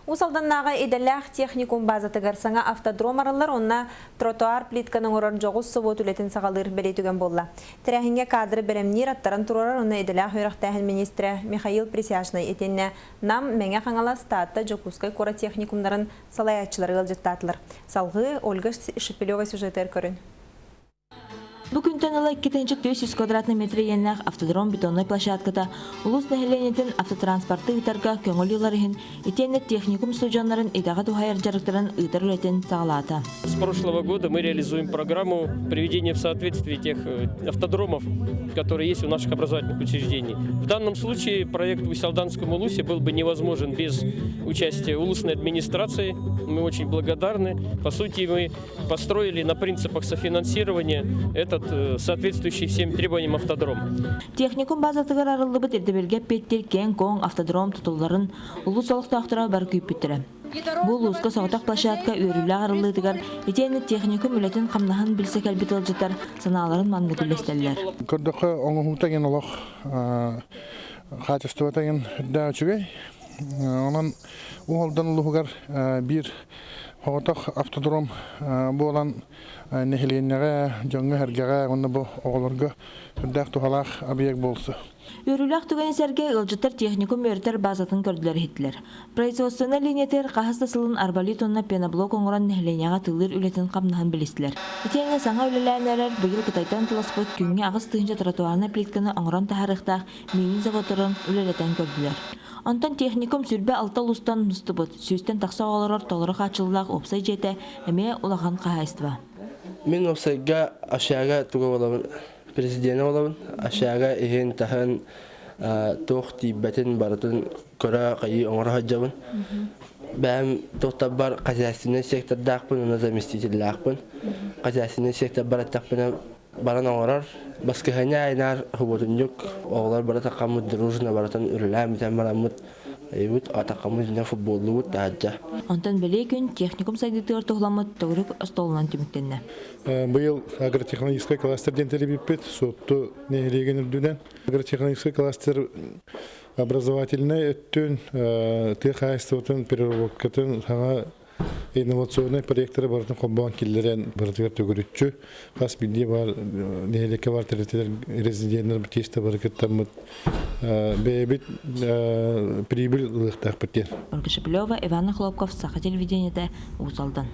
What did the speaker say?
Уус Алданнааҕы идэлээх техникум базатыгар саҥа автодром арыллар уонна тротуар плитканы оҥорор дьоҕус собуот үлэтин саҕалыыр бэлиэ түгэн буолла. Тэрээһиҥҥэ кадры бэлэмниир, аттаран туруорар уонна идэлээх үөрэхтээһин министрэ Михаил Присяжнай итиэннэ Нам, Мэҥэ Хаҥалас, Таатта, Дьокуускай куорат техникумнарын салайааччылара ыалдьыттаатылар. Салҕыы Ольга Шепелева сюжетыгар көрүн. Бу күнтэн ыла 2 400 квадратный метр иэннээх автодром бетоннай площадката улуус нэһилиэнньэтин автотранспорты ыытарга көҥүл ылар иһин итиэннэ техникум студеннарын идэҕэ туһайар дьарыктарын ыытар үлэтин саҕалаата. С прошлого года мы реализуем программу приведения в соответствие тех автодромов, которые есть у наших образовательных учреждений. В данном случае проект в Усть-Алданском Улусе был бы невозможен без участия улусной администрации. Мы очень благодарны. По сути, мы построили на принципах софинансирования этот соответствующий всем требованиям автодром. Техникум базатыгар арыллыбыт ирдэбилгэ эппиэттиир киэҥ-куоҥ автодром тутулларын улуус олохтоохторо бары күүппүттэрэ. Бу улууска соҕотох площадка үөрүүлээх арыллыытыгар итиэннэ техникум үлэтин-хамнаһын билсэ кэлбит ыалдьыттар санааларын маннык үллэстэллэр. Көрдөххө, оҥоһуута игин олох хаачыстыбата игин үрдээх үчүгэй. Онон Уһолдан улууһугар биир Соҕотох автодром буолан нэһилиэнньэҕэ, дьоҥҥо-сэргэҕэ уонна бу оҕолорго сүрдээх туһалаах объект буолсу. Үөрүүлээх түгэни сэргэ ыалдьыттар техникум үөрэтэр базатын көрдүлэр-иһиттилэр. Производственнай линиятыгар хаһыс да сылын арбалет уонна пеноблок оҥорон нэһилиэнньэҕэ атыылыыр үлэтин-хамнаһын билистилэр. Итиэннэ саҥа үлэлээн эрэр быйыл Кытайтан тыласпыт күҥҥэ 8 тыһыынча тротуарнай плитканы оҥорон таһаарыахтаах миинин заводтарын үлэлэтэн көрдүлэр. Онтон техникум 26 улуустан мустубут, сүүстэн тахса оҕолорор толору хааччыллаах уопсай дьиэтэ эмиэ улахан хаһаайыстыба. Мин уопсайга общага туга буолабын, президенэ буолабын. Общага иһин-таһын туох тиийбэтин барытын көрө хайыы оҥоро сылдьабын. Бэйэм туохтарбар хозяйственнай сектордаахпын уонна заместителлаахпын. Хозяйственнай секторбар эттэхпинэ баран оҥорор. Баскыһыанньа айнаар субуотунньук оҕолор бары таххаммыт дружно барытын үлэлээн бүтэн бараммыт ыйбыт атаххаммыт иннэ футболлуубут таһырдьа. Онтон бэлиэ күн техникум сайдыытыгар туһуламмыт төгүрүк остуолунан түмүктэннэ. Быйыл агротехнологическай кластер диэн тэрийбиппит Суотту нэһилиэгин үрдүнэн. Агротехнологическай кластер образовательнай өттүн, тыа хаһаайыстыбатын переработкатын саҥа инновационнай проекттары барытын холбоон киллэрэн барытыгар төгүрүччү хас биирдии баар нэһилиэккэ баар тэрилтэлэр резиденнэр тиэстэ бары кыттаммыт бэйэбит прибыль ылыахтаахпыт диэн. Ольга Шепелева, Иван Охлопков, Саха телевидениетэ, Уус Алдан.